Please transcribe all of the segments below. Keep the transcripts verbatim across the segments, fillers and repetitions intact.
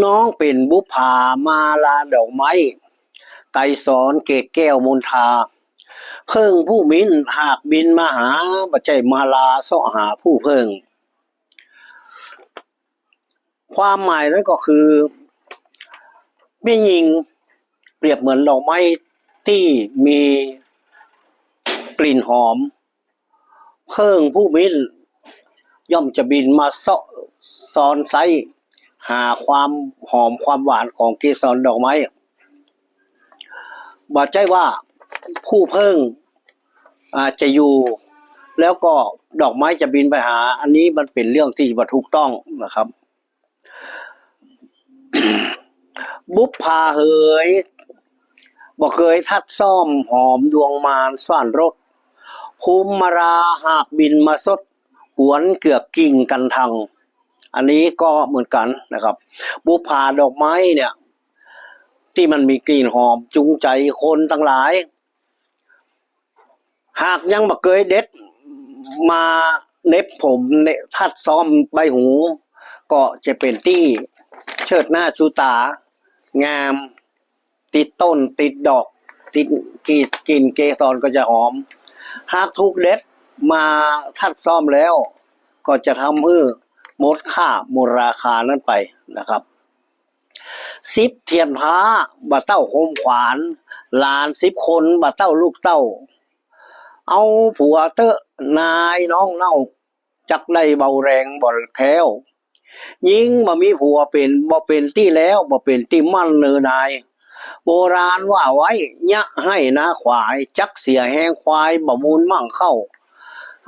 น้องเป๋นบุปผามาลาดอกไม้ ไกรสรเกตแก้วมนทา เผิ้งผู้มิ้นหากบินมาหา บ่ใจ้มาลาเซาะหาผู้เผิ้ง ความหมายนั้นก็คือ แม่ญิงเปรียบเหมือนดอกไม้ตี้มีกลิ่นหอม เผิ้งผู้มิ้นย่อมจะบินมาเซาะซอนไซ้หาความหอมความหวานของเกสรดอกไม้ บ่ใจ้ว่าผู้เผิ้ง อ่า จะอยู่ แล้วก็ดอกไม้จะบินไปหา อันนี้มันเป๋นเรื่องตี้บ่ถูกต้องนะครับ บุปผาเหย บ่เกยทัดซ้อมหอมดวงมารสว่านรส ภูมิมาลาหากบินมาสด หวนเกือกกิ่งกันทัง อันนี้ก็เหมือนกันนะครับ บุปผาดอกไม้เนี่ย ตี้มันมีกลิ่นหอมจูงใจ๋คนตังหลาย หากยังบ่เกยเด็ดมาเหน็บผมเหน็บทัดซ้อมใบหู ก็จะเป๋นตี้เชิดหน้าชูต๋า งาม ติดต้น ติดดอก ติดกลิ่น กลิ่นเกสรก็จะหอม หากถูกเด็ดมาทัดซ้อมแล้ว ก็จะทำหื้อหมดค่าหมดราคานั้นไปนะครับ สิบเตียนพร้าบ่เต้าคมขวาน หลานสิบคนบ่เต้าลูกเต้า เอาผัวเต๊อะนายน้องเน่า จักได้เบาแรงบ่แคล้ว ญิงบ่มีผัวเป๋น บ่เป๋นตี้แล้ว บ่เป๋นตี้หมั้นเนอนาย โบราณว่าไว้ เยียะไฮ่นาขวาย จักเสียแฮงควายบ่มูลมั่งเข้า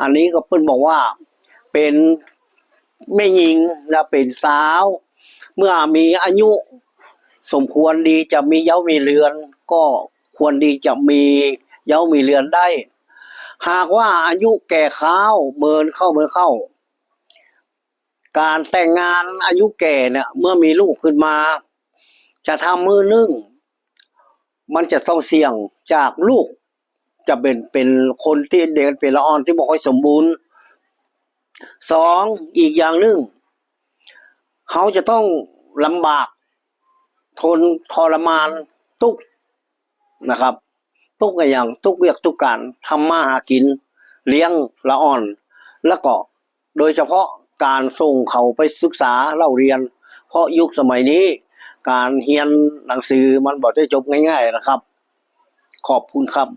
อันนี้ก็เปิ้นบอกว่าเป๋นแม่ญิงและเป๋นสาว เมื่อมีอายุสมควรดีจะมีเย้ามีเรือน ก็ควรดีจะมีเย้ามีเรือนได้ หากว่าอายุแก่คร้าวเมินเข้าเมินเข้า ก๋านแต่งงานอายุแก่เนี่ย เมื่อมีลูกขึ้นมา จะทำหื้อนึ่ง มันจะต้องเสี่ยงจากลูกจะเป๋น เป๋นคนตี้เด็กเป๋นละอ่อนตี้บ่ค่อยสมบูรณ์ สอง อีกอย่างนึ่ง เฮาจะต้องลำบาก ทนทรมาน ตุ๊กข์นะครับ ตุ๊กข์อะหยัง ตุ๊กข์เวียกตุ๊กข์ก๋าน ทำมาหากิ๋น เลี้ยงละอ่อน แล้วก็โดยเฉพาะก๋านส่งเขาไปศึกษาเล่าเฮียน เพราะยุคสมัยนี้ก๋านเฮียนหนังสือมันบ่ได้จบง่ายๆ นะครับ ขอบคุณครับ